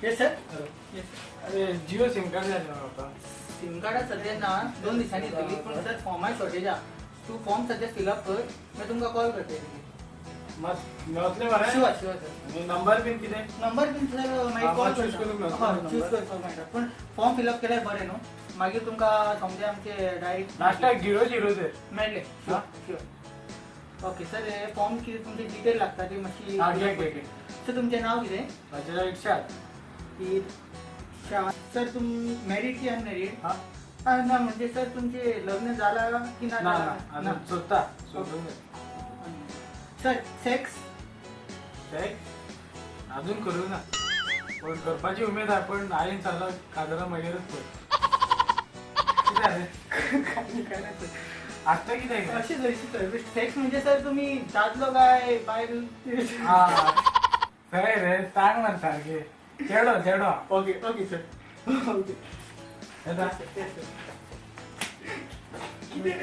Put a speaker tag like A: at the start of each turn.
A: Yes sir.
B: Yes. अरे Jio SIM card जाय आसलें म्हाका.
A: सिम कार्डां सद्या ना, 2 दिसांनी येतली. पूण सर, फॉर्माय शॉर्टेज आहा. तूं फॉर्म सद्या फिलअप कर, मागीर तुमकां कॉल करतले.
B: मात मेवतलें मरे?
A: Sure sir.
B: आनी नंबर बीन कितें?
A: नंबर बीन सर मागीर
B: हा,
A: कॉल
B: मात choose करूंक मेळटलो
A: हय
B: number.
A: Choose करपाक मेळटा, पूण फॉर्म फिलअप केल्यार बरें न्हू. मागीर तुमकां समजे आमचे डायरेक्ट
B: लास्टाक 00 चेर.
A: मेळ्ळे.
B: हा?
A: शुअर. ओके सर, हे फॉर्म कितें तुमचे डिटेल लागता ती मातशी.
B: हा, घे घे घे.
A: सर, तुमचें नांव कितें?
B: म्हाजें नांव इर्शाद.
A: सर, तुम मॅरीड की अनमॅरीड?
B: हा.
A: ना, म्हणजे सर, तुमचे लग्न झाला की ना?
B: ना.
A: झाला?
B: ना, अजून सोदता, सोदूंक जाय.
A: Sir, sex?
B: ते अजून करूंक ना, पण करपाची उमेद आहा, पण आईन सांगला काजरा मागीरच कर. कितें जालें?
A: काय नाही सर.
B: आसता कितें काय?
A: अशीच अशी सर, सेक्स म्हणजे सर, तुम्ही दादलो काय बायल?
B: हा, सगळे रे, सांग ना सारखे. चेडो चेडो.
A: Okay okay sir, okay.
B: येता.
A: कितें?